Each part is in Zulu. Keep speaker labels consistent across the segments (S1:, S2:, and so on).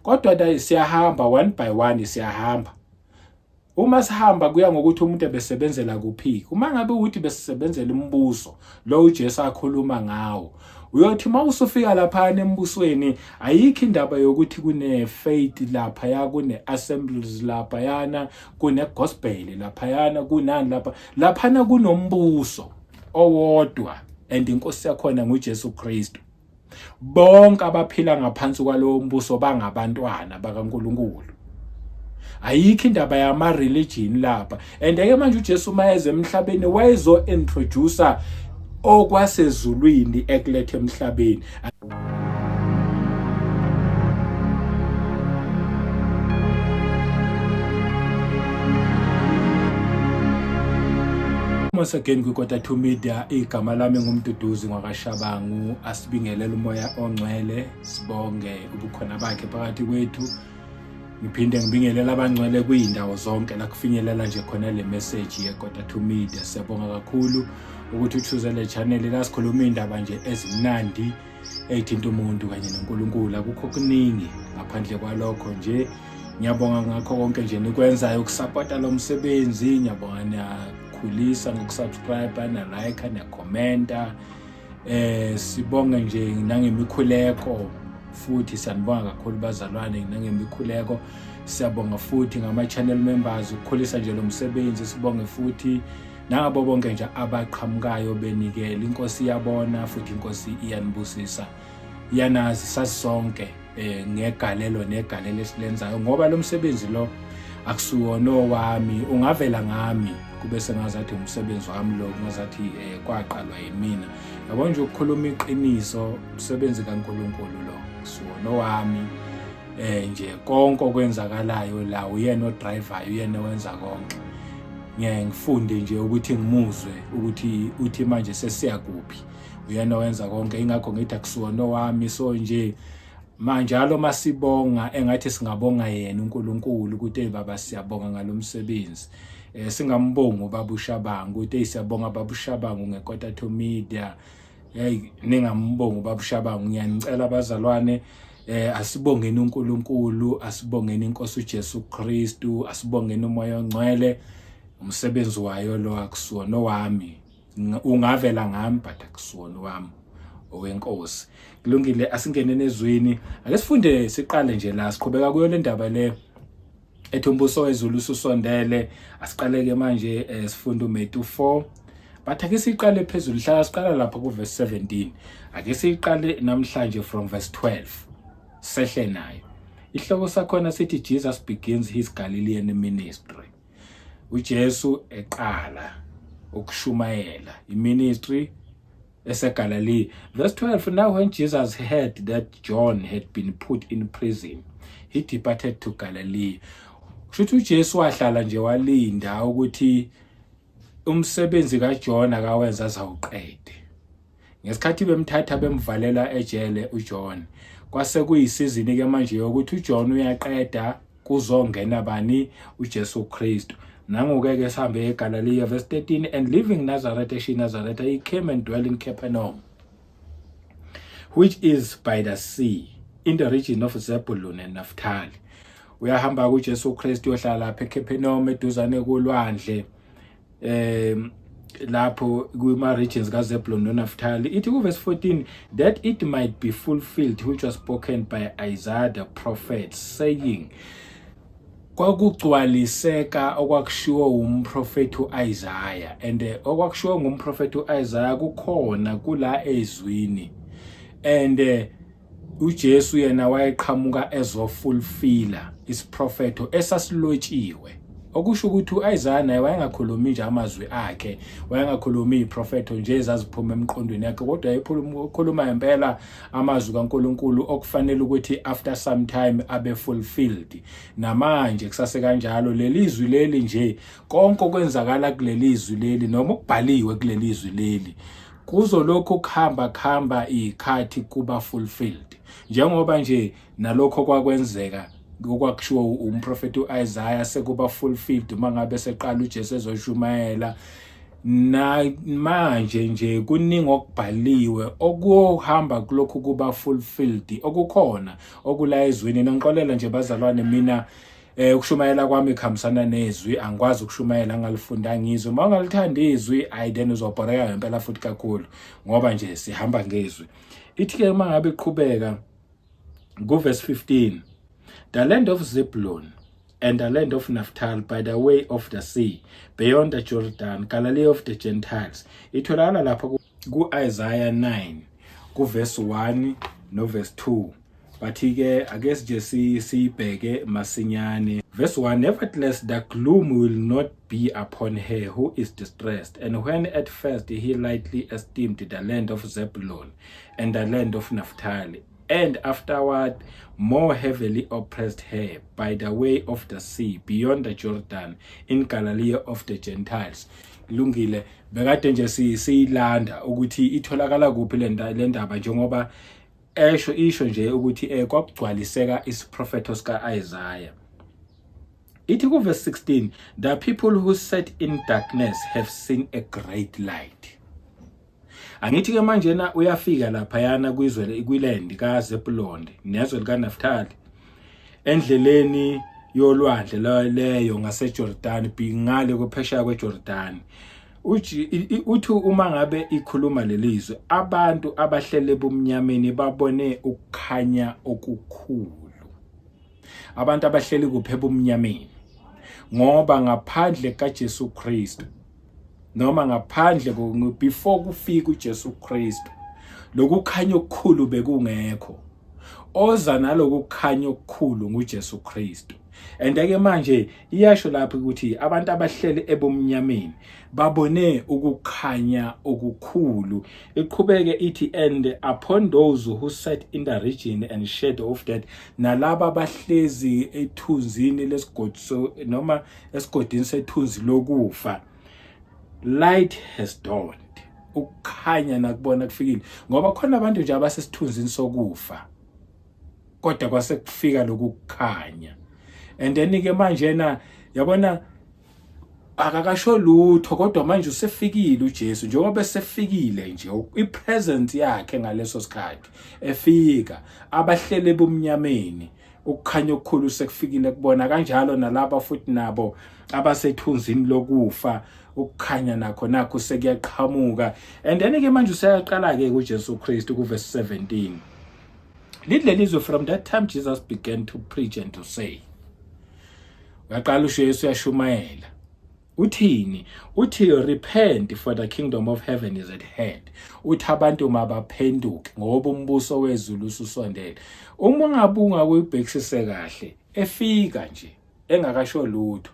S1: Kodwa siyahamba one by one, siyahamba. Uma sihamba kuya ngokuthi umuntu ebesebenzela kuphi. Uma ngabe ukuthi besebenzela umbuso lo uJesu akhuluma ngawo, uyothi uma usufika lapha embusweni ayikho indaba yokuthi kune faith lapha ya, kune assemblies lapha yana, kune gospel lapha yana, kunani lapha laphana, kunombuso owodwa and inkosi yakhona nguJesu Kristu. Bonke abaphila ngaphansi kwalowo mbuso bangabantwana bakaNkulunkulu. Ayikho indaba yama religion lapha. And ke manje uJesu uma eze emhlabeni wayezo introduce okwasezulwini ekulethe emhlabeni. Once again kwiKota 2 Media, igama lami nguMduduzi ngwakaShabangu. Asibingelele umoya ongcwele, sibonge ubukhona bakhe phakathi kwethu. Ngiphinde ngibingelele abangcwele kuyindawo zonke la kufinyelela nje khona le message yeKota 2 Media. Siyabonga kakhulu ukuthi uchoose le channel la sikhuluma indaba nje ezimnandi eyithinta umuntu kanye noNkulunkulu. Akukho kuningi ngaphandle kwalokho nje. Ngiyabonga ngakho konke nje nikwenzayo ukusapota lo msebenzi. Ngiyabonga niyakhulisa ngokusubscribe, na like, na commenta. Sibonge nje nangemikhuleko futhi, siyanibonga kakhulu bazalwane nangemikhuleko. Siyabonga futhi ngama channel members ukukhulisa nje lo msebenzi. Sibonge futhi nangabo bonke nje abaqhamukayo benikela. Inkosi iyabona futhi inkosi iyanibusisa, iyanazi sasonke ngegalelo negalelo esilenzayo, ngoba lo msebenzi lo akusiwona owami. Ungavela ngami kube sengazathi umsebenzi wami lo, kungazathi kwaqalwa yimina. Yabo nje, ukukhuluma iqiniso, umsebenzi kaNkulunkulu lo, kusiwona owami. Nje konke okwenzakalayo la uyena odrivayo, uyena owenza konke. Ngiyaye ngifunde nje ukuthi ngimuzwe ukuthi uthi manje sesiya kuphi. Uyena owenza konke, ingakho ngithi akusiwona owami. So nje manjalo masibonga engathi singabonga yena uNkulunkulu ukuthi hey baba, siyabonga ngalomsebenzi. Singambonga ubaba uShabangu ukuthi hey siyabonga baba uShabangu ngeKota 2 Media. Hey, ningambonga ubaba uShabangu, ngiyanicela abazalwane. Asibongeni uNkulunkulu, asibongeni inkosi uJesu Kristu, asibongeni umoya ongcwele. Umsebenzi wayo lo, akusiwona owami. Ungavela ngami but akusiwona owami, owenkosi. Kulungile, asingene nezwini. Ake sifunde, siqale nje la, siqhubeka kuyo le ndaba le ethi umbuso wezulu ususondele. Asiqaleke manje, sifunde uMatthew 4, but ake siqale phezulu. Hlala siqala lapha ku verse 17, ake siqale namhlanje from verse 12 sehle nayo. Ihloko sakhona sithi Jesus begins his Galilean ministry. uJesu eqala ukushumayela, iministry eseGalilee. Verse 12: Now when Jesus heard that John had been put in prison, he departed to Galilee. Kusho uJesu wahlala nje walinda ukuthi umsebenzi kaJohn akawenza azawuqede. Ngesikhathi bemthatha bemvalela ejele uJohn, kwase kuyisizini ke manje yokuthi uJohn uyaqeda, kuzongena bani? UJesu Kristu. Nangu-ke ke sihambe eGalilee. Verse 13: And leaving Nazareth, eshiya Nazareth, he came and dwelt in Capernaum, which is by the sea, in the region of Zebulun and Naphtali. Uyahamba kuJesu Kristu, uyohlala lapha eCapernaum eduzane kolwandle, lapho kuma regions kaZebulon noNaphtali. Ithi ku verse 14: That it might be fulfilled which was spoken by Isaiah the prophet, saying, kwakugcwaliseka okwakushiwo umprofethi uIsaiah. And okwakushiwo ngumprofethi uIsaiah kukhona kula ezwini, and uJesu yena wayeqhamuka ezofulfilla isiprofetho esasilotshiwe, okusho ukuthi uIsaiah naye wayengakhulumi nje amazwi akhe, wayengakhulumi iprofetho nje ezaziphuma emqondweni yakhe, kodwa wayekhuluma impela amazwi kaNkuluNkulu okufanele ukuthi after some time abe fulfilled. Namanje kusase kanjalo, leli zwi leli nje, konke okwenzakala kuleli zwi leli noma okubhaliwe kuleli zwi leli kuzolokhu kuhamba kuhamba izikhathi kuba fulfilled, njengoba nje nalokho kwakwenzeka okwakushiwo umprofeti uIsaiah sekuba fulfilled uma ngabe seqala uJesu ezoshumayela. Na manje nje kuningi okubhaliwe okuhamba kulokhu kuba fulfilled okukhona okula ezwini. Nongixolela nje bazalwane, mina ukushumayela kwami kuhambisana nezwi, angikwazi ukushumayela ngalifundanga izwi. Uma ungalithanda izwi, ayi then uzobhoreka ngempela futhi kakhulu, ngoba nje sihamba ngezwi. Ithi ke uma ngabe iqhubeka kuverse 15, the land of Zebulun and the land of Naphtali by the way of the sea beyond the Jordan, Galilee of the Gentiles. Itholakala lapha ku-Isaiah 9 kuverse 1 no verse 2. Bathi ke ake nje siyibheke masinyane. Verse 1, nevertheless the gloom will not be upon her who is distressed, and when at first he lightly esteemed the land of Zebulun and the land of Naphtali, and afterward more heavily oppressed her by the way of the sea beyond the Jordan in Galilee of the Gentiles. Lungile, bekade nje siyilanda ukuthi itholakala kuphi le ndaba, njengoba esho isho nje ukuthi kwakugcwaliseka isiprofetho sika Isaiah. Ithi ku verse 16, the people who sat in darkness have seen a great light. Angithi ke manje na uyafika laphayana kwizwe, kwiland kaZebulon nezwe likaNaftali, endleleni yolwandle leyo ngaseJordan, bingale kuphesheya kweJordan. Uthi uma ngabe ikhuluma lelizwe, abantu abahlele ebumnyameni babone ukukhanya okukhulu. Abantu abahleli kuphi? Ebumnyameni. Ngoba ngaphandle kaJesu Kristu, noma ngaphandle, before kufika uJesu Kristu, lokukhanya okukhulu bekungekho. Oza nalokukhanya okukhulu nguJesu Kristu. And ke manje iyasho lapho ukuthi abantu abahleli ebumnyameni babone ukukhanya okukhulu. Iqhubeke ithi, and upon those who sat in the region and shadow of death, nalaba abahlezi ethunzini lesigodi noma esigodini sethunzi lokufa, light has dawned. Ukukhanya nakubona kufikile, ngoba khona abantu nje abasesithunzini sokufa, kodwa kwase kufika lokukhanya. And then ke manje na yabona akakasho lutho, kodwa manje usefikile uJesu. Njengoba esefikile nje, ipresence yakhe ngaleso sikhathi efika, abahlele ebumnyameni ukukhanya okukhulu sekufikile kubona. Kanjalo nalaba futhi nabo abasethunzini lokufa, ukukhanya nakho nakho sekuyaqhamuka. And then ke manje useyaqala ke kuJesu Kristu kuverse 17. Lithi lelizwe, from that time Jesus began to preach and to say, uyaqala uJesu uyashumayela. Uthini? Uthi, repent, for the kingdom of heaven is at hand. Uthi abantu mabaphenduke ngoba umbuso wezulu ususondele. Uma ungabunga kuyibhekisise kahle, efika nje engakasho lutho,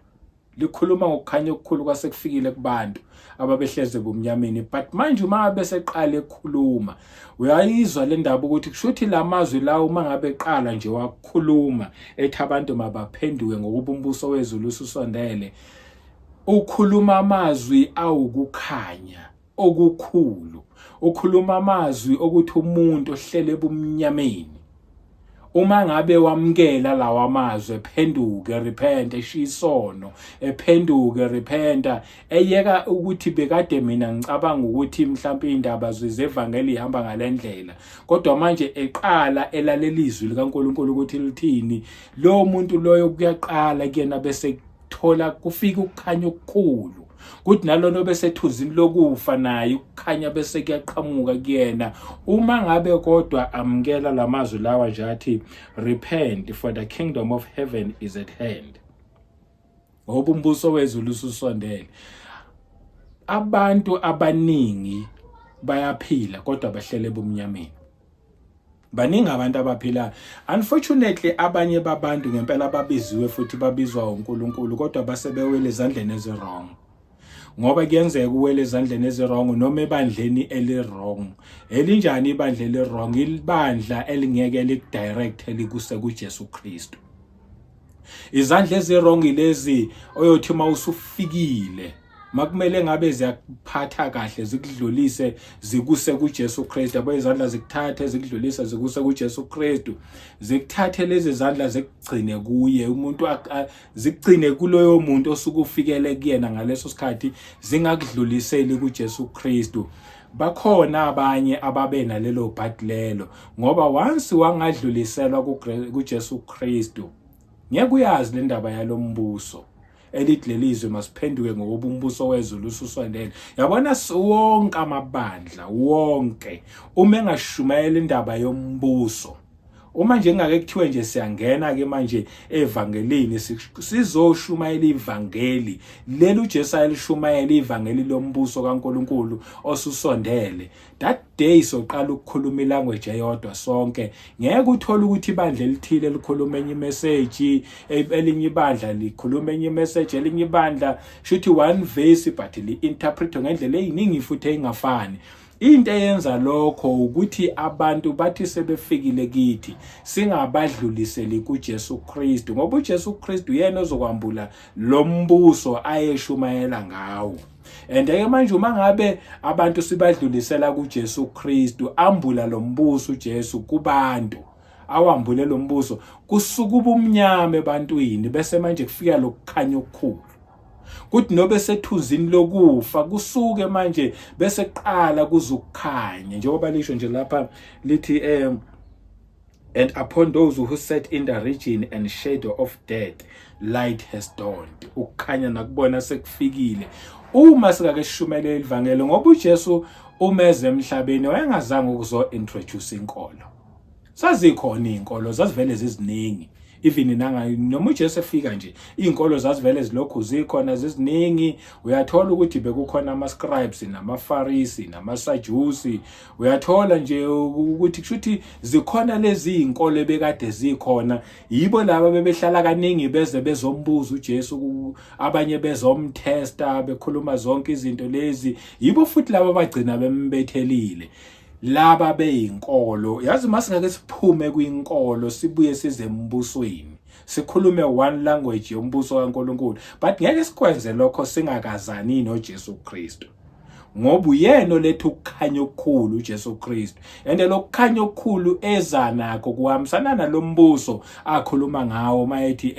S1: likhuluma ngokukhanya okukhulu kwasekufikile kubantu ababehleze ebumnyameni. But manje uma ngabe seqala ekhuluma, uyayizwa le ndaba ukuthi kusho ukuthi lamazwi lawo, uma ngabe eqala nje wakhuluma ethi abantu mabaphenduke ngokuba umbuso wezulu ususondele, ukhuluma amazwi awukukhanya okukhulu. Ukhuluma amazwi okuthi umuntu ohlele ebumnyameni, uma ngabe wamkela lawa amazwi, ephenduke, repent, eshiya isono, ephenduke, repenta, eyeka ukuthi bekade mina ngicabanga ukuthi mhlawumbe indaba zevangeli ihamba ngalendlela, kodwa manje eqala elalela izwi likaNkulunkulu ukuthi lithini, lo muntu loyo kuyaqala kuyena bese thola kufika ukukhanya okukhulu. Kuthi nalona obesethunzini lokufa naye ukukhanya bese kuyaqhamuka kuyena, uma ngabe kodwa amukela lamazwi lawa nje athi, repent, for the kingdom of heaven is at hand, ngoba umbuso wezulu ususondele. Abantu abaningi bayaphila kodwa bahlele ebumnyameni. Baningi abantu abaphila, unfortunately abanye babantu ngempela babiziwe futhi babizwa uNkulunkulu, kodwa basebewele ezandleni eziwrong, ngoba kuyenzeka uwele ezandleni eziwrong noma ebandleni eli-wrong. Elinjani ibandla eli-wrong? Ibandla elingeke likudirect likuse kuJesu Kristu. Izandla eziwrong lezi oyothi uma usufikile Makumele ngabe ziyakuphatha kahle, zikudlulise zikuse kuJesu Kristu. Yabo, izandla zikuthathe zikudlulise zikuse kuJesu Kristu, zikuthathe lezi zandla zikugcine kuye umuntu, zikugcine kuloyo muntu osuke ufikele kuyena ngaleso sikhathi, zingakudluliseli kuJesu Kristu. Bakhona abanye ababe nalelo bhadi lelo, ngoba once wangadluliselwa kuJesu Kristu, ngeke uyazi le ndaba yalombuso elithi lelizwe masiphenduke ngokuba umbuso wezulu ususondele. Yabona, wonke amabandla wonke uma engashumayela indaba yombuso, uma nje ngake kuthiwe nje siyangena ke manje evangelini, sizoshumayela ivangeli leli uJesu ayelishumayela, ivangeli lombuso kaNkuluNkulu osusondele, that day soqala ukukhuluma ilanguage eyodwa sonke. Ngeke uthole ukuthi ibandla elithile likhuluma enye imessage, elinye ibandla likhuluma enye imessage, elinye ibandla shuthi one verse but li interpret ngendlela eziningi futhi engafani. Into eyenza lokho ukuthi abantu bathi sebefikile kithi singabadluliseli kuJesu Kristu, ngoba uJesu Kristu uyena ozokwambula lo mbuso ayeshumayela ngawo. And ke manje uma ngabe abantu sibadlulisela kuJesu Kristu, ambula lo mbuso uJesu kubantu, awambule lo mbuso, kusuka ubumnyama ebantwini, bese manje kufika lokukhanya okukhulu. Kuthi nobe sethunzini lokufa kusuke manje bese kuqala kuzukukhanya, njengoba lisho nje lapha lithi "And upon those who sat in the region and shadow of death light has dawned." Ukukhanya nakubona sekufikile uma sikake sishumayele ivangeli, ngoba uJesu umeze emhlabeni wayengazange ukuzo introduce inkolo. Sazikhona izinkolo, zazivele ziziningi, even nanga noma uJesu efika nje izinkolo zazivele zilokhu zikhona ziziningi. Uyathola ukuthi bekukhona ama scribes namaFarisi namaSadusi. Uyathola nje ukuthi kushuthi zikhona lezi izinkolo ebekade zikhona. Yibo laba bebehlala kaningi beze bezombuza uJesu, abanye bezomtesta, bekhuluma zonke izinto lezi. Yibo futhi laba bagcina bembethelile, laba beyinkolo. Yazi, masingake siphume kwinkolo sibuye size embusweni, sikhulume one language yombuso kaNkuluNkulu, but ngeke sikwenze lokho singakazani noJesu Kristu, ngoba uyena oletha ukukhanya okukhulu, uJesu Kristu. And lokukhanya okukhulu eza nakho kuhambisana nalombuso akhuluma ngawo mayethi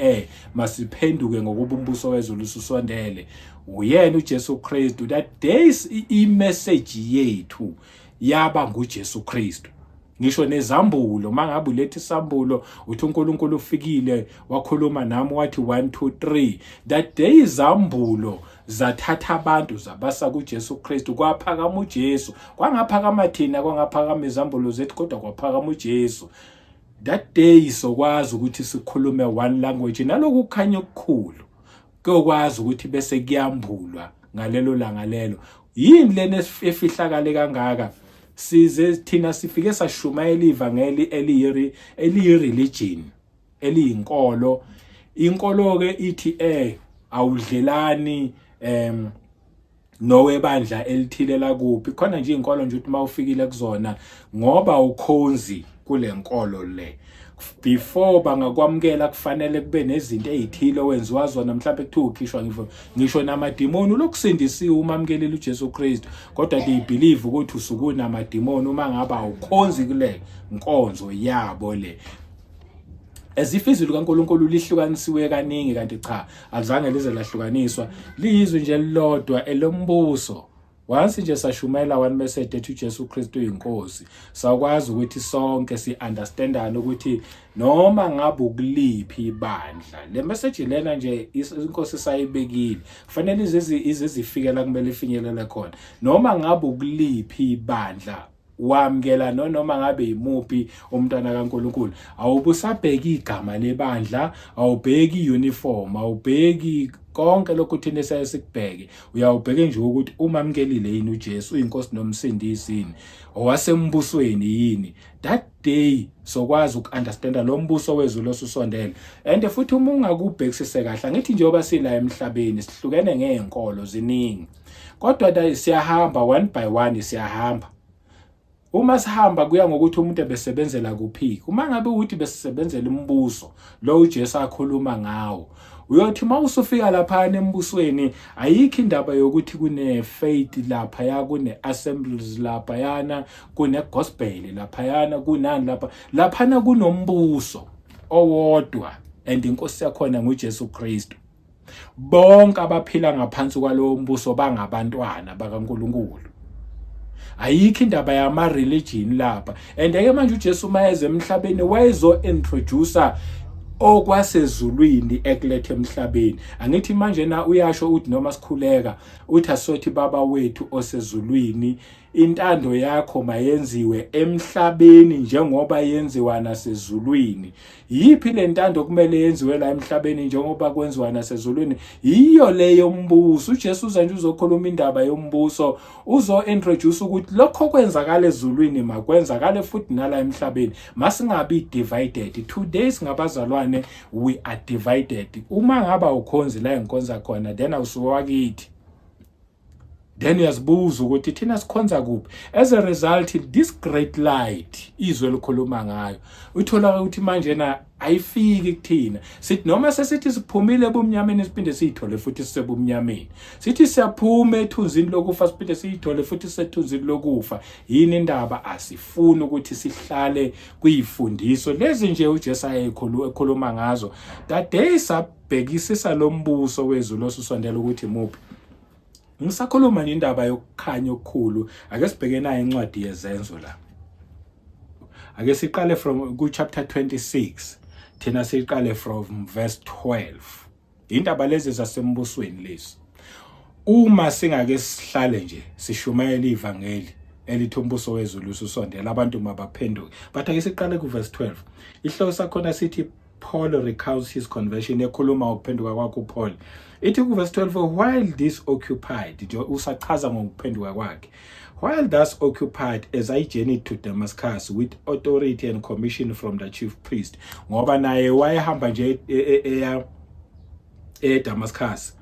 S1: masiphenduke ngokuba umbuso wezulu ususondele. Uyena uJesu Kristu. That days i-message yethu yaba nguJesu Kristu. Ngisho nezambulo, mangabe uletha isambulo uthi uNkulunkulu ufikile wakhuluma nami wathi 1 2 3, that day izambulo zathatha abantu zabasa kuJesu Kristu. Kwaphakama uJesu, kwangaphakama thina, kwangaphakama izambulo zethu, kodwa kwaphakama uJesu. That day sokwazi ukuthi sikhulume one language naloku kukhanya okukhulu kuyokwazi ukuthi bese kuyambulwa ngalelo langa lelo. Yini lena efihlakale kangaka? Size thina sifike sashumayela ivangeli eliyi religion, eliyinkolo. Inkolo ke ithi awudlelani nowebandla elithile lakuphi. Khona nje inkolo nje ukuthi mawufikile kuzona, ngoba ukhonzi kule nkolo le, before bangakwamukela kufanele kube nezinto ezithile owenziwa zona. Mhlawumbe kuthiwa ukhishwa ngisho namadimoni ulokusindisiwe uma amkelile uJesu Kristu, kodwa they believe ukuthi usukunamadimoni uma ngaba awukhonzi kule nkonzo yabo le, as if izwi likaNkuluNkulu lihlukanisiwe kaningi, kanti cha, alizange lize lahlukaniswa, liyizwi nje elilodwa elombuso. Once nje sashumayela one message ethi uJesu Kristu uyinkosi, sakwazi ukuthi sonke si-understandane ukuthi noma ngabe ukuliphi ibandla, le message lena nje inkosi sayibekile kufanele ize zifike la kumele ifinyelele khona. Noma ngabe ukuliphi ibandla, wamukela noma ngabe yimuphi umntwana kaNkuluNkulu. Awubusabheki igama lebandla, awubheki uniform, awubheki konke lokhu thina esaye sikubheke. Uyawubheke nje ukuthi uma amkelile yini uJesu uyinkosi nomsindisi yini, owasembusweni yini. That day sokwazi uku-understanda lo mbuso wezulu osusondele. And futhi uma ungakubhekisise kahle, angithi njengoba sila emhlabeni sihlukene ngey'nkolo ziningi, kodwa siyahamba one by one, siyahamba. Uma sihamba kuya ngokuthi umuntu ebesebenzela kuphi. Uma ngabe ukuthi besebenzela umbuso lo uJesu akhuluma ngawo, Uyothi uma usufika laphana embusweni, ayikho indaba yokuthi kune-faith laphaya, kune-assemblies laphayana, kune-gospel laphayana, kunani lapha. Laphana kunombuso owodwa and inkosi yakhona nguJesu Kristu. Bonke abaphila ngaphansi kwalowo mbuso bangabantwana bakaNkulunkulu. Ayikho indaba yama religion lapha. And ke manje uJesu uma eze emhlabeni wayezo introduce okwasezulwini ekulethe emhlabeni. Angithi manje na uyasho uthi noma sikhuleka uthi asothi baba wethu osezulwini, intando yakho mayenziwe emhlabeni njengoba yenziwa nasezulwini. Yiphi le ntando kumele yenziwe la emhlabeni njengoba kwenziwa nasezulwini? Yiyo le yombuso. uJesu uza nje uzokhuluma indaba yombuso, uzo-introduce ukuthi lokho kwenzakala ezulwini makwenzakale futhi nala emhlabeni. Masingabi divided. Today singabazalwane, we are divided. Uma ngaba ukhonzi la engikhonza khona, then awusuwakithi. Then uyazibuza ukuthi thina sikhonza kuphi. As a result, this great light izwe elikhuluma ngayo, uthola ukuthi manje na ayifiki kuthina. Sithi noma sesithi siphumile ebumnyameni, siphinde siyithole futhi sisebumnyameni. Sithi siyaphuma ethunzini lokufa, siphinde siyithole futhi sisethunzini lokufa. Yini indaba? Asifuni ukuthi sihlale kuyifundiso lezi nje uJesu ayekhuluma ngazo. That day sabhekisisa lo mbuso wezulu osusondela ukuthi muphi. Ngisakhuluma nje indaba yokukhanya okukhulu, ake sibheke nayo incwadi yeZenzo la. Ake siqale from ku chapter 26, thina siqale from verse 12. Indaba lezi zasembusweni lezi. Uma singake sihlale nje sishumayela ivangeli elithi umbuso wezulu ususondela, abantu mabaphenduke. But ake siqale ku verse 12. Ihloko sakhona sithi Paul recounts his conversion, ekhuluma ngokuphenduka kwakhe uPaul. Ithi ku verse 12, while this occupied, nje usachaza ngokuphenduka kwakhe. While thus occupied, as I journeyed to Damascus with authority and commission from the chief priest. Ngoba naye wayehamba nje eya eDamascus.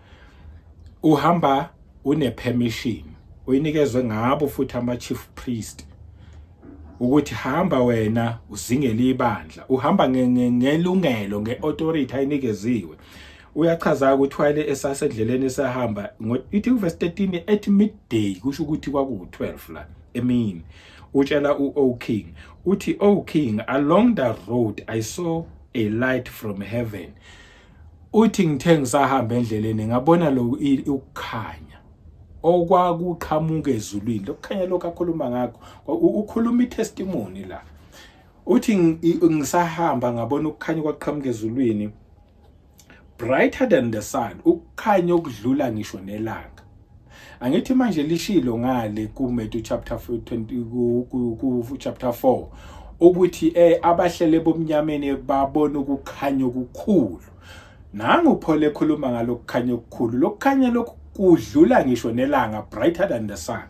S1: Uhamba une permission uyinikezwe ngabo futhi ama chief priest ukuthi hamba wena uzingele ibandla, uhamba ngelungelo, ngeauthority ayinikeziwe. Uyachaza ukuthi wayele esasendleleni esahamba, ithi verse 13, at midday, kusho ukuthi kwaku-12 la emini. Utshela u-O king, uthi, "O king, along the road I saw a light from heaven." Uthi ngithe ngisahamba endleleni ngabona lo ukukhanya okwakuqhamuka ezulwini. Lokukhanya lokhu akhuluma ngakho, ukhuluma itestimony la. Uthi ngisahamba ngabona ukukhanya kwaqhamuka ezulwini, brighter than the sun, ukukhanya okudlula ngisho nelanga. Angithi manje lishilo ngale ku Matthew chapter 20, ku chapter 4, ukuthi abahlele bomnyameni babona ukukhanya okukhulu. Nangu Paul ekhuluma ngalokukhanya okukhulu, lokukhanya lokhu kudlula ngisho nelanga, brighter than the sun.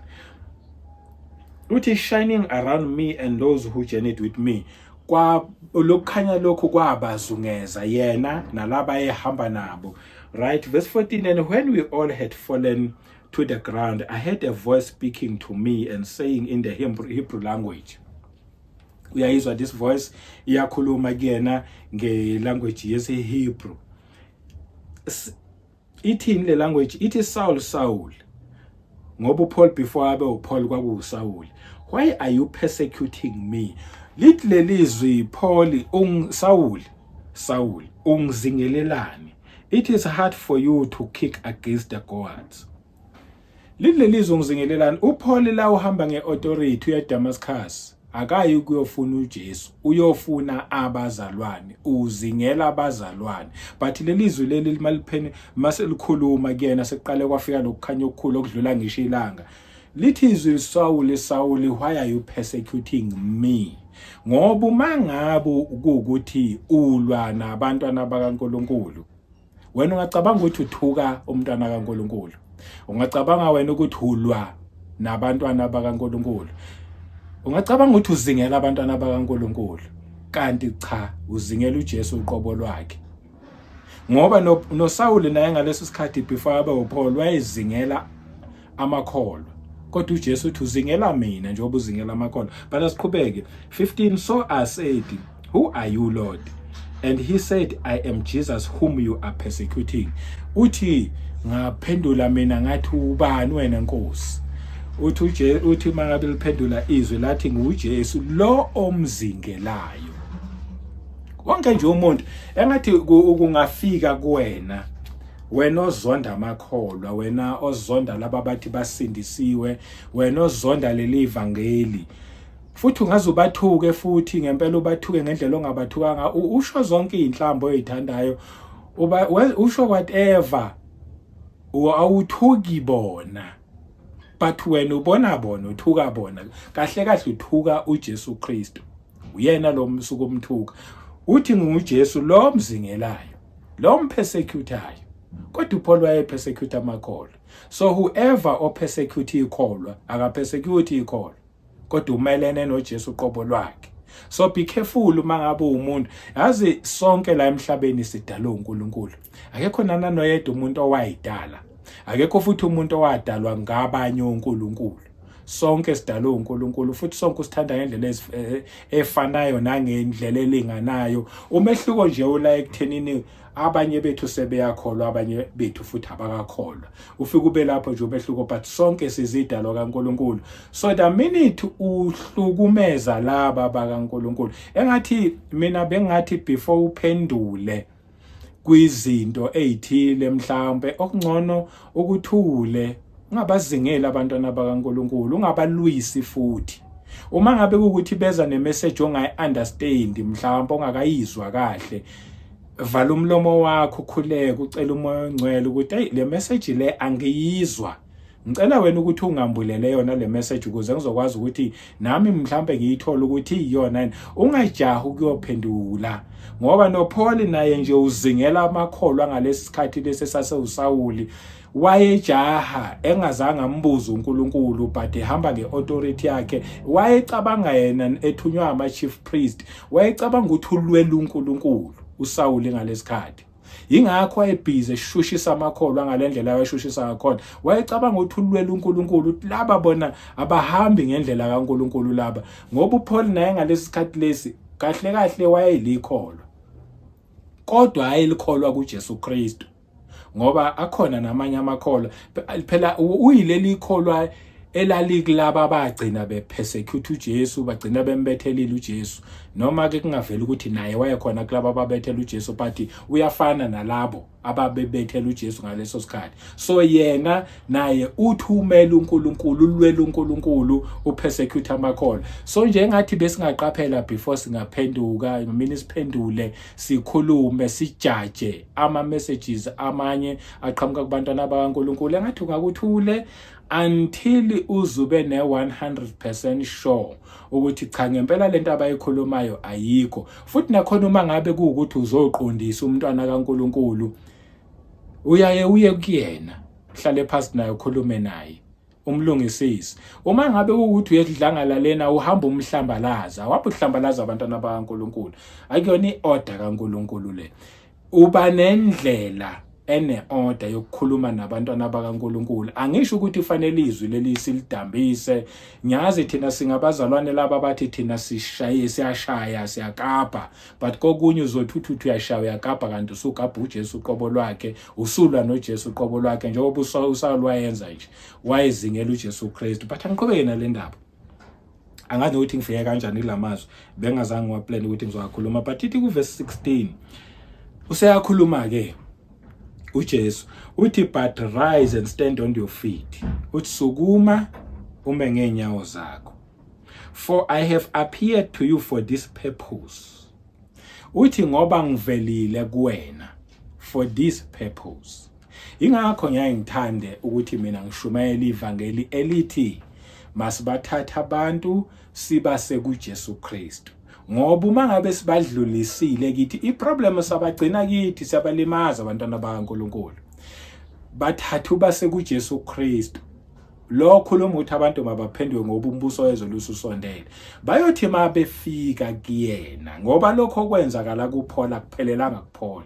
S1: Uthi shining around me and those who journeyed with me. Kwa lokukhanya lokhu kwabazungeza yena nalaba ehamba nabo, right? Verse 14, and when we all had fallen to the ground, I heard a voice speaking to me and saying in the Hebrew language. Uyayizwa this voice iyakhuluma kuyena ngelanguage yesiHebrew. Ithini le language? Ithi, "Saul, Saul," ngoba uPaul before abe uPaul kwakuwuSaul, "why are you persecuting me?" Lithi lelizwi, "Paul, ung Saul, Saul, ungizingelelani? It is hard for you to kick against the goads." Lithi lelizwi, "Ungizingelelani?" uPaul la uhamba ngeauthority, uya Damascus, akayi ukuyofuna uJesu, uyofuna abazalwane, uzingela abazalwane. But lelizwi leli limalipheni maselikhuluma kuyena, sekuqale kwafika lokukhanya okukhulu okudlula ngisho ilanga, lithi izwi, "Saul, Saul, why are you persecuting me?" Ngoba uma ngabe kuwukuthi ulwa nabantwana bakaNkuluNkulu, wena ungacabanga ukuthi uthuka umntwana kaNkuluNkulu, ungacabanga wena ukuthi ulwa nabantwana bakaNkuluNkulu, ungacabanga ukuthi uzingela abantwana bakaNkuluNkulu, kanti cha, uzingela uJesu uqobo lwakhe. Ngoba noSawuli naye ngaleso sikhathi before abe uPaul wayezingela amakholwa, kodwa uJesu uthi uzingela mina njengoba uzingela amakholwa. But asiqhubeke. 15, so I said, "Who are you, Lord?" And he said, I am Jesus whom you are persecuting. Uthi ngaphendula mina ngathi ubani wena Nkosi? Uthi uje uthi mangabe liphendula izwi lathi nguJesu lo omzingelayo. Wonke nje umuntu engathi kungafika kuwena wena ozonda amakholwa, wena ozonda laba abathi basindisiwe, wena ozonda leli vangeli, futhi ungaze ubathuke futhi ngempela ubathuke ngendlela ongabathukanga, usho zonke izinhlambo oyithandayo, uba usho whatever, awuthuki bona, but wena ubona bona, uthuka bona. Kahle kahle uthuka uJesu Kristu, uyena lo msuku omthuka. Uthi nguJesu lo mzingelayo, lo mpersecutayo. Kodwa uPaul wayepersecute amakholwa, so whoever opersecute ikholwa akapersecute ikholwa, kodwa umelene noJesu qobo lwakhe. So be careful uma ngabe umuntu yazi sonke la emhlabeni sidalwe uNkulunkulu. Akekho nana noyedwa umuntu owayidala, akekho futhi umuntu owadalwa ngabanye oNkulunkulu. Sonke sidalwe uNkulunkulu futhi sonke usithanda ngendlela efanayo nangendlela elinganayo. Umehluko nje ula ekuthenini abanye bethu sebeyakholwa, abanye bethu futhi abakakholwa. Ufike ube lapho nje umehluko, but sonke sizidalwa kaNkulunkulu. So the minute uhlukumeza laba bakaNkulunkulu, engathi mina bengathi before uphendule kwizinto ezithile, mhlawumbe okungcono ukuthule, ungabazingeli abantwana bakaNkulunkulu, ungabalwisi. Futhi uma ngabe kukuthi beza nemessage ongayi-understand, mhlawumbe ongakayizwa kahle, vala umlomo wakho, ukhuleke, ucela uMoya oNgcwele ukuthi hey, le message le angiyizwa, ngicela wena ukuthi ungambulele yona le message ukuze ngizokwazi ukuthi nami mhlambe ngiyithole ukuthi iyona yini. Ungajahi ukuyophendula, ngoba noPaul naye nje uzingela amakholwa ngalesi sikhathi lesi sasewuSawuli, wayejaha engazange ambuze uNkulunkulu, but ehamba ngeauthority yakhe. Wayecabanga yena ethunywa ama chief priest, wayecabanga ukuthi ulwela uNkulunkulu uSawuli ngalesikhathi. Ingakho wayebhizi eshushisa amakholwa ngalendlela ayeshushisa ngakhona. Wayecabanga ukuthi ulwela uNkulunkulu, ukuthi laba bona abahambi ngendlela kaNkulunkulu laba, ngoba uPaul naye ngalesi sikhathi lesi kahle kahle wayelikholwa, kodwa ayelikholwa kuJesu Kristu, ngoba akhona namanye amakholwa phela. Uyileli ikholwa elalikulaba abagcina bepersecute uJesu, bagcina bembethelile uJesu, noma ke kungaveli ukuthi naye wayekhona kulaba ababethela uJesu, but uyafana nalabo ababebethela uJesu ngaleso sikhathi. So yena naye uthumela uNkulunkulu, ulwela uNkulunkulu, upersecute amakholwa. So nje ngathi besingaqaphela before singaphenduka, mina siphendule, sikhulume, sijaje ama messages amanye aqhamuka kubantwana bakaNkulunkulu, engathi ungakuthule until uzube ne 100% sure ukuthi cha, ngempela lento abayikhulumayo ayikho. Futhi nakhona uma ngabe kuwukuthi uzoqondisa umntwana kaNkulunkulu, uyaye uye kuyena, hlale phansi naye, ukhulume naye, umlungisisi. Uma ngabe ukuthi uyedlangala lena, uhamba umhlambalaza, wapha uhlambalaza abantwana bakaNkulunkulu, akuyona iorder kaNkulunkulu le. Uba nendlela ene-order yokukhuluma nabantwana bakaNkulunkulu. Angisho ukuthi kufanele izwi leli silidambise. Ngiyazi thina singabazalwane laba bathi thina sishaye, siyashaya, siyakapa, but kokunye uzothi uthi uyashaya, uyakapa, kanti usugabha uJesu uqobo lwakhe, usulwa noJesu uqobo lwakhe, njengoba uSawuli wayenza nje, wayezingela uJesu Kristu. But angiqhubeke nale ndaba. Angazi ukuthi ngifike kanjani kulamazwi, bengazange ngiwaplan ukuthi ngizowakhuluma, but ithi kuverse 16 useyakhuluma ke uJesu, uthi, "But rise and stand on your feet." Uthi sukuma ume ngeenyawo zakho. "For I have appeared to you for this purpose." Uthi ngoba ngivelile kuwena for this purpose. Ingakho ngiyaye ngithande ukuthi mina ngishumayela ivangeli elithi masibathatha abantu sibase kuJesu Kristu, ngoba uma ngabe sibadlulisile kithi iproblem, sabagcina kithi, siyabalimaza abantwana bakaNkulunkulu. Bathatha ubase kuJesu Kristu. Lo khuluma ukuthi abantu mabaphenduke ngoba umbuso wezulu ususondele. Bayothi ma befika kuyena, ngoba lokho okwenzakala kuPaul akuphelelanga kuPaul,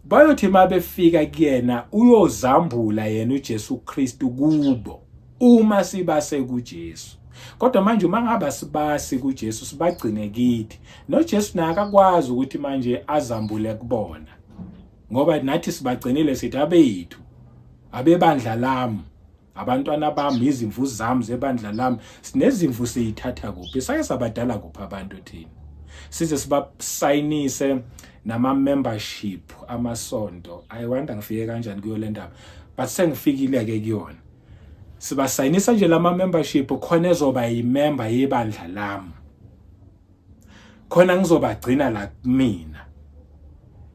S1: bayothi ma befika kuyena uyozambula yena uJesu Kristu kubo uma sibase kuJesu. Kodwa manje uma ngabe sibasi kuJesu sibagcine kithi, noJesu naye akakwazi ukuthi manje azambule kubona. Ngoba nathi sibagcinile sithi abethu, abebandla lami, abantwana bami, izimvu zami zebandla lami. Sinezimvu siyithatha kuphi? Sake sabadala kuphi abantu thina? Size sibasayinise nama membership amasonto. I wonder ngifike kanjani kuyo le ndaba, but sengifikile ke kuyona. Sibasayinisa nje lama membership khona ezoba yimember yebandla lami, khona ngizobagcina la kumina.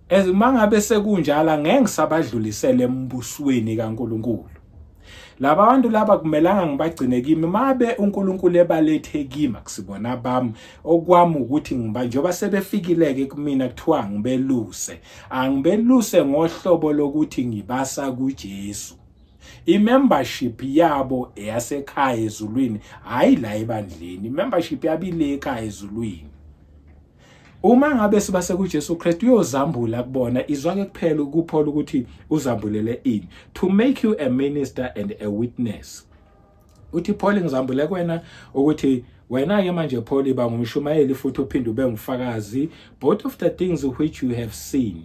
S1: As mangabe sekunjalo, ngeke ngisabadlulisele embusweni kaNkuluNkulu. Laba bantu laba kumelanga ngibagcine kimi. Mabe uNkulunkulu ebalethe kimi, akusibona bami. Okwami ukuthi ngiba njengoba sebefikile-ke kumina, kuthiwa ngibeluse, angibeluse ngohlobo lokuthi ngibasa kuJesu. I-membership yabo eyasekhaya ezulwini, hayi la ebandleni. I-membership yabo ile ekhaya ezulwini. Uma ngabe sibase kuJesu Kristu, uyozambula kubona. Izwake kuphela kuPaul ukuthi uzambulele ini: to make you a minister and a witness. Uthi Paul, ngizambule kuwena ukuthi wena ke manje Paul iba ngumshumayeli futhi uphinde ube ngufakazi, both of the things which you have seen,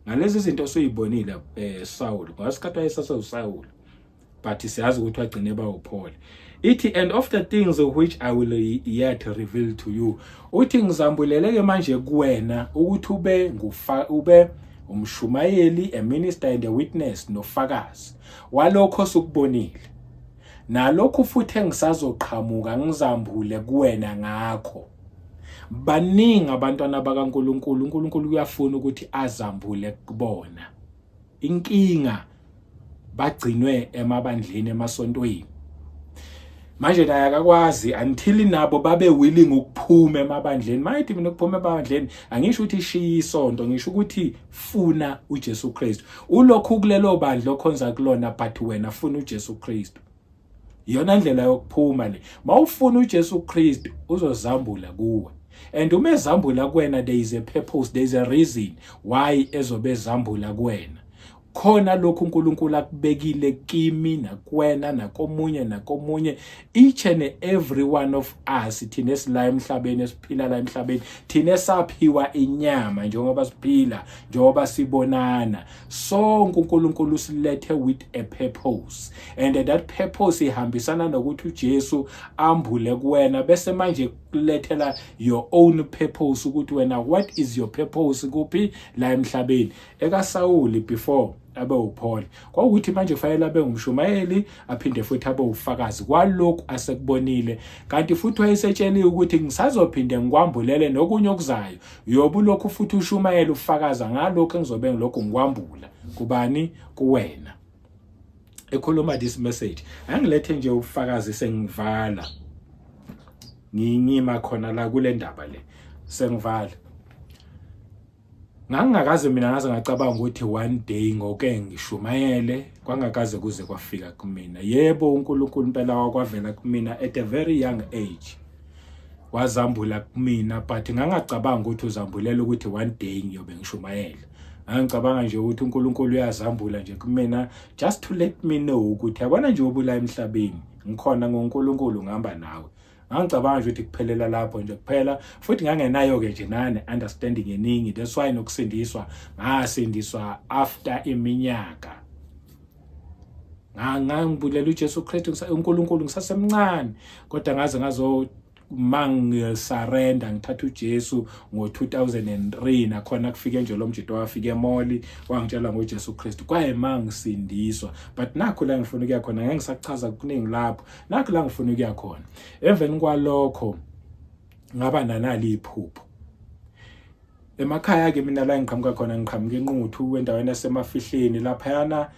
S1: ngalezi zinto osuyibonile, Saul, ngasikhathi wayesase uSaul, but siyazi ukuthi wagcine ba uPaul. Ithi, and of the things which I will yet reveal to you. Uthi ngizambulele ke manje kuwena ukuthi ube ngufa, ube umshumayeli, a minister and a witness, nofakazi walokho osukubonile nalokhu futhi engisazoqhamuka ngizambule kuwena ngakho. Baningi abantwana bakaNkuluNkulu, uNkulunkulu uyafuna ukuthi azambule kubona. Inkinga bagcinwe emabandleni, emasontweni. Manje naye akakwazi until nabo babe willing ukuphuma emabandleni. Mayithi mina ukuphuma emabandleni, angisho ukuthi ishiya isonto, ngisho ukuthi funa uJesu Kristu. Ulokhu kulelo bandla okhonza kulona, but wena funa uJesu Kristu. Iyona ndlela yokuphuma le. Mawufuna uJesu Kristu, uzozambula kuwe, and uma ezambula kuwena, there is a purpose, there is a reason why ezobe ezambula kuwena. Khona lokhu uNkulunkulu akubekile kimi nakuwena nakomunye nakomunye, each and every one of us, thina esila emhlabeni, esiphila la emhlabeni, thina esaphiwa inyama, njengoba siphila, njengoba sibonana sonke, uNkulunkulu usilethe with a purpose, and that purpose ihambisana nokuthi uJesu ambule kuwena, bese manje kulethela your own purpose, ukuthi wena, what is your purpose kuphi la emhlabeni. EkaSawuli before abe uPaul kwawukuthi manje kufanele abe ngumshumayeli, aphinde futhi abe ufakazi kwalokhu asekubonile. Kanti futhi wayesetsheliwe ukuthi ngisazophinde ngikwambulele nokunye okuzayo, uyobe ulokhu futhi ushumayela, ufakaza ngalokhu engizobe ngilokhu ngikwambula kubani, kuwena. Ekhuluma this message, angilethe nje ubufakazi sengivala, ngingima khona la kule ndaba le sengivala. Ngangingakaze mina ngaze ngacabanga ukuthi one day ngoke ngishumayele, kwangakaze kuze kwafika kumina. Yebo, uNkulunkulu impela wakwavela kumina at a very young age, wazambula kumina, but ngangacabanga ukuthi uzambulela ukuthi one day ngiyobe ngishumayela. Ngangicabanga nje ukuthi uNkulunkulu uyazambula nje kumina just to let me know ukuthi yabona nje obula emhlabeni, ngikhona ngoNkulunkulu, ngihamba nawe. Ngangicabanga nje ukuthi kuphelela lapho nje kuphela, futhi ngangenayo-ke nje nane understanding eningi. That's why nokusindiswa ngasindiswa after iminyaka. Ngangibulela uJesu Kristu, uNkulunkulu, ngisasemncane, kodwa ngaze ngazo mangisurrender, ngithatha uJesu ngo-2003. Nakhona kufike nje lo mjito, wafika emoli, wangitshela ngoJesu Kristu, kwaye mangisindiswa. But nakho la ngifuna ukuya khona, ngeke ngisachaza kuningi lapho. Nakho la ngifuna ukuya khona, emveni kwalokho ngaba nanali iphupho emakhaya ke. Mina la ngiqhamuka khona, ngiqhamuka eNquthu, endaweni yasemafihleni laphayana.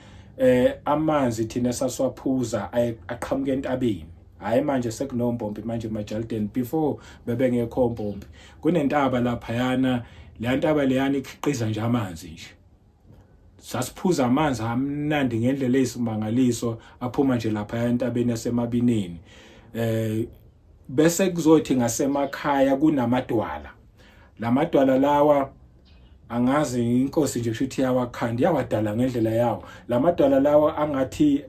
S1: Amanzi thina saswaphuza aqhamuka entabeni. Hayi, manje sekunompompi manje emajalideni, before bebengekho ompompi. Kunentaba laphayana, leya ntaba leyana ikhiqiza nje amanzi nje. Sasiphuza amanzi amnandi ngendlela eyisimangaliso, aphuma nje lapha entabeni yasemabineni. Bese kuzothi ngasemakhaya kunamadwala. Lamadwala lawa, angazi, inkosi nje kusho ukuthi iyawakhanda, iyawadala ngendlela yawo. Lamadwala lawa angathi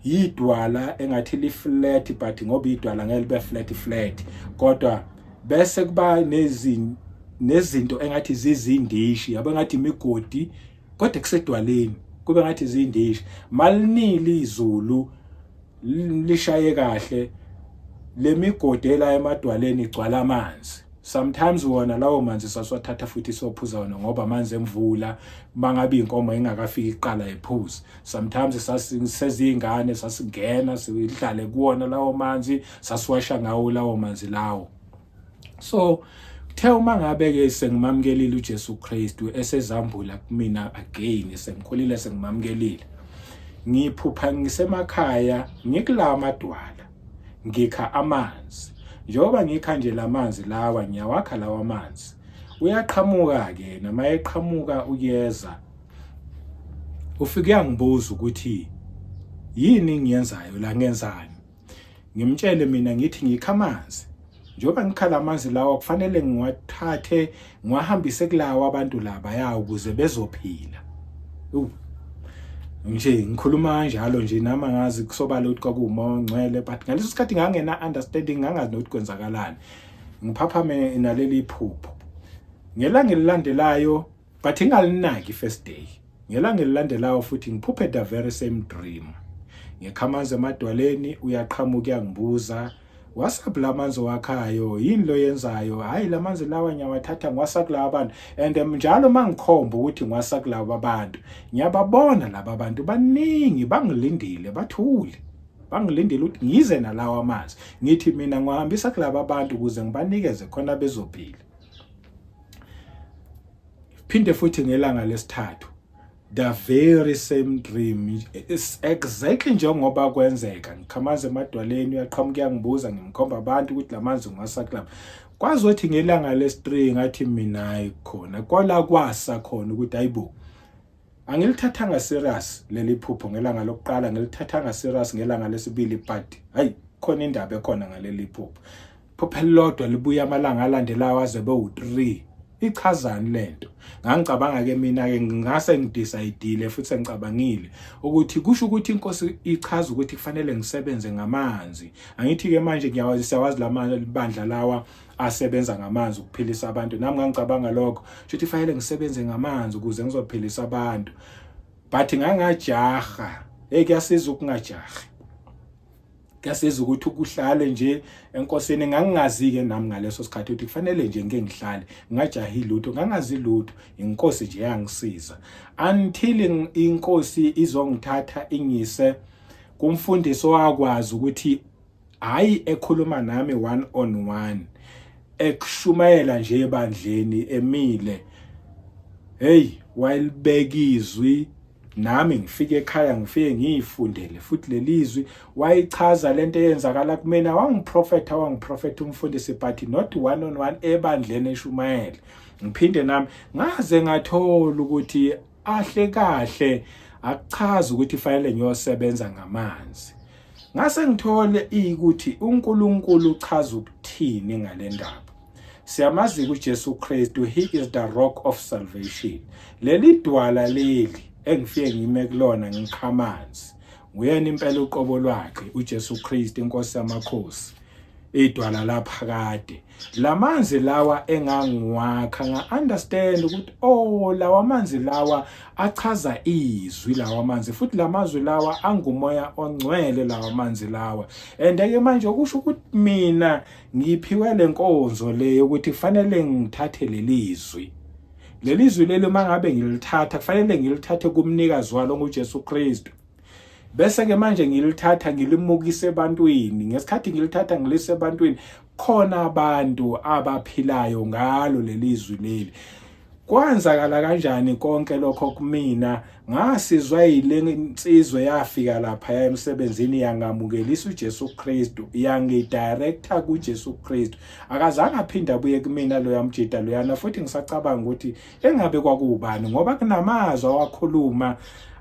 S1: Yidwala engathi li flat, but ngoba idwala ngeke libe flat flat, kodwa bese kuba nezinto engathi zizindishi, yabo, ngathi imigodi, kodwa kusedwaleni kube ngathi zindishi. Malinile izulu, lishaye kahle, lemigodi ela emadwaleni igcwala amanzi. Sometimes wona lawo manzi sasiwathatha futhi siyophuza wona, ngoba amanzi emvula, mangabe inkomo ingakafiki iqala iphuze. Sometimes sasisezingane, sasingena sidlale kuwona lawo manzi, sasiwasha ngawo lawo manzi lawo. So kuthe uma ngabe ke sengimamukelile uJesu Kristu, esezambula kumina again, sengikhulile, sengimamukelile, ngiphupha ngisemakhaya, ngikula madwala, ngikha amanzi. Njengoba ngikha nje lamanzi lawa, ngiyawakha lawa amanzi, uyaqhamuka ke nama eqhamuka, uyeza, ufike uyangibuza ukuthi yini ngiyenzayo la, ngenzani. Ngimtshele mina ngithi ngikha amanzi. Njengoba ngikha lamanzi lawa, kufanele ngiwathathe ngiwahambise kulawa abantu laba ya ukuze bezophila. Nje ngikhuluma kanjalo nje, nami angazi, kusobala ukuthi kwakuwumoya ongcwele, but ngaleso sikhathi ngangena understanding, ngangazi nokuthi kwenzakalani. Ngiphaphame naleli phupho ngelanga elilandelayo, but ingalinaki first day. Ngelanga elilandelayo futhi ngiphuphe the very same dream, ngikha amanzi emadwaleni, uyaqhamuka, uyangibuza, "Wasaphi lamanzi wakhayo? Yini lo yenzayo?" "Hayi, lamanzi lawa ngiyawathatha ngiwasa kulaba bantu." And njalo mangikhomba ukuthi ngiwasa kulaba bantu, ngiyababona laba bantu baningi, bangilindile, bathule, bangilindile ukuthi ngize nalawa amanzi. Ngithi mina ngiwahambisa kulaba bantu ukuze ngibanikeze khona bezophila. Phinde futhi ngelanga lesithathu, the very same dream, it's exactly njengoba kwenzeka, ngikha amanzi emadwaleni, uyaqhamuka, uyangibuza, ngimkhomba abantu ukuthi lamanzi ngiwasa kulaba. Kwazothi ngelanga lesi-3 ngathi mina hayi, khona kwala kwasa khona ukuthi hayibo, angilithathanga serious leli phupho ngelanga lokuqala, ngilithathanga serious ngelanga lesibili, but hayi, khona indaba ekhona ngaleli phupho. Phupho elilodwa libuya amalanga alandelayo aze bewu-3, ichazani lento? Ngangicabanga ke mina ke, ngase ngidecide futhi sengicabangile ukuthi kusho ukuthi inkosi ichaza ukuthi kufanele ngisebenze ngamanzi. Angithi ke manje ngiyawazi, siyawazi lamandla lawa asebenza ngamanzi ukuphilisa abantu. Nami ngangicabanga lokho, ukuthi fanele ngisebenze ngamanzi ukuze ngizophilisa abantu, but ngangajaha. Hey, kuyasiza ukungajahi, kuyasiza ukuthi ukuhlale nje enkosini. Ngangingazi-ke nami ngaleso sikhathi ukuthi kufanele nje ngike ngihlale, ngingajahi lutho, ngangazi lutho. Inkosi nje yangisiza until inkosi izongithatha ingise kumfundisi owakwazi ukuthi hayi, ekhuluma nami one on one, ekushumayela nje ebandleni emile. Hey, wayelibeka izwi, nami ngifike ekhaya, ngifike ngiyifundele futhi lelizwi. Wayichaza lento eyenzakala kumina, wangiprofetha, wangiprofetha umfundisi, but not one on one, ebandleni eshumayela. Ngiphinde nami ngaze ngathola ukuthi ahle kahle akuchaza ukuthi fanele ngiyosebenza ngamanzi. Ngase ngithole ukuthi uNkulunkulu uchaza ukuthini ngale ndaba. Siyamazi uJesu Kristu, he is the rock of salvation. Leli dwala leli engifike ngime kulona ngikha amanzi, nguyena impela uqobo lwakhe uJesu Kristu, inkosi yamakhosi, idwala laphakade. Lamanzi lawa engangiwakha, nga-understand ukuthi oh, lawa manzi lawa achaza izwi, lawa manzi futhi lamazwi lawa angumoya ongcwele, lawa manzi lawa. And ke manje okusho ukuthi mina ngiphiwe lenkonzo le yokuthi kufanele ngithathe lelizwi, leli zwi leli mangabe ngilithatha, kufanele ngilithathe kumnikazi walo, nguJesu Kristu, bese ke manje ngilithatha ngilimukise ebantwini. Ngesikhathi ngilithatha ngilise ebantwini, khona abantu abaphilayo ngalo lelizwi leli. Kwenzakala kanjani konke lokho kumina? Ngasizwa yile insizwa yafika lapha emsebenzini, yangamukelisa uJesu Kristu, yangidirecta kuJesu Kristu. Akazange aphinde abuye kumina loya mjida loyana. Futhi ngisacabanga ukuthi engabe kwakuwubani, ngoba kunamazwi awakhuluma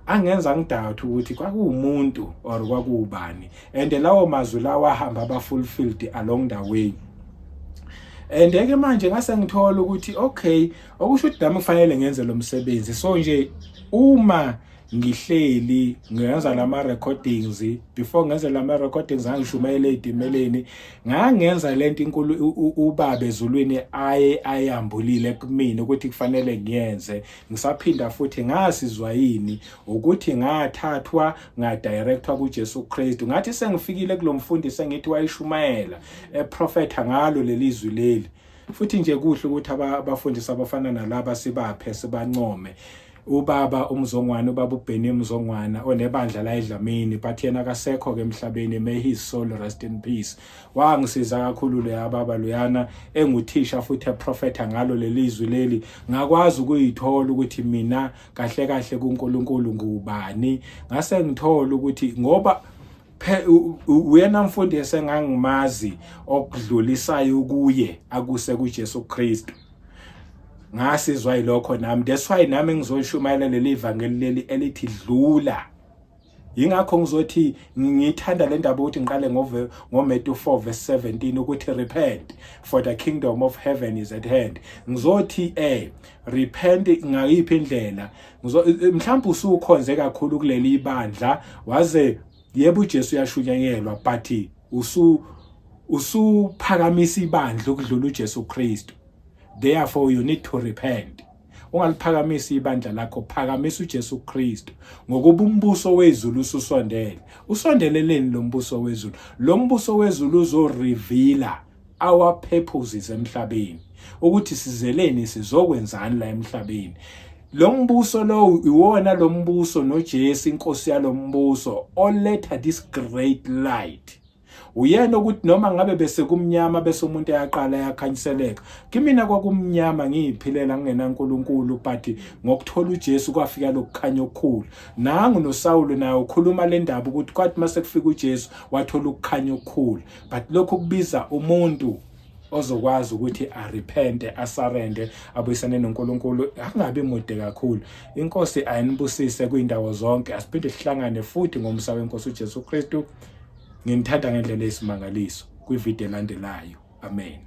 S1: angenza ngidoubt ukuthi kwakuwumuntu or kwakuwubani, and lawo mazwi lawa ahamba aba fulfilled along the way. And ke manje ngase ngithola ukuthi okay, okusho ukuthi nami kufanele ngenze lo msebenzi. So nje uma Ngihleli ngenza lama recordings. Before ngenze lama recordings, ngangishumayela ezitimeleni, ngangenza lento inkulu ubaba ezulwini aye ayambulile kumina ukuthi kufanele ngiyenze. Ngisaphinda futhi, ngasizwa yini ukuthi ngathathwa ngadirectwa kuJesu Kristu. Ngathi sengifikile kulomfundisi engithi wayishumayela, eprofetha ngalo lelizwi leli. Futhi nje kuhle ukuthi abafundisi abafana nalaba sibaphe, sibancome. Ubaba uMzongwana, ubaba uBenny Mzongwana, onebandla la eDlamini, but yena akasekho ke emhlabeni, may his soul rest in peace. Wangisiza kakhulu leya baba loyana, enguthisha futhi eprofetha ngalo lelizwi leli. Ngakwazi ukuyithola ukuthi mina kahle kahle kuNkulunkulu ngubani. Ngase ngithola ukuthi ngoba uyena mfundisi engangimazi okudlulisayo kuye akuse kuJesu Kristu. Ngasizwa yilokho nami. That's why nami ngizoshumayela leli ivangeli leli elithi dlula. Yingakho ngizothi ngithanda le ndaba ukuthi ngiqale ngoMatthew 4 verse 17 ukuthi, "Repent, for the kingdom of heaven is at hand." Ngizothi repent ngayiphi indlela? Mhlawumbe usukhonze kakhulu kuleli ibandla, waze yebo, uJesu uyashunyayelwa, but usuphakamisa ibandla ukudlula uJesu Kristu. Therefore you need to repent. Ungaliphakamisi ibandla lakho, phakamisa uJesu Kristu, ngokuba umbuso wezulu ususondele. Usondeleleni lo mbuso wezulu? Lo mbuso wezulu uzoreveala our purposes emhlabeni, ukuthi sizeleni, sizokwenzani la emhlabeni. Lo mbuso lo, iwona lo mbuso noJesu inkosi yalombuso, oletha this great light. Uyena ukuthi noma ngabe bese kumnyama, bese umuntu eyaqala yakhanyiseleka. Kimina kwakumnyama, ngiyiphilela ngingenaNkulunkulu, but ngokuthola uJesu kwafika lokukhanya okukhulu. Nangu noSawulu naye ukhuluma le ndaba ukuthi kwathi mase kufika uJesu wathola ukukhanya okukhulu. But lokhu kubiza umuntu ozokwazi ukuthi arepente, asurrende, abuyisane noNkulunkulu. Akungabi mude kakhulu. Inkosi ayinibusise kwindawo zonke. Asiphinde sihlangane futhi ngomsa wenkosi uJesu Kristu. Nginithanda ngendlela eyisimangaliso. Kwividiyo elandelayo, amen.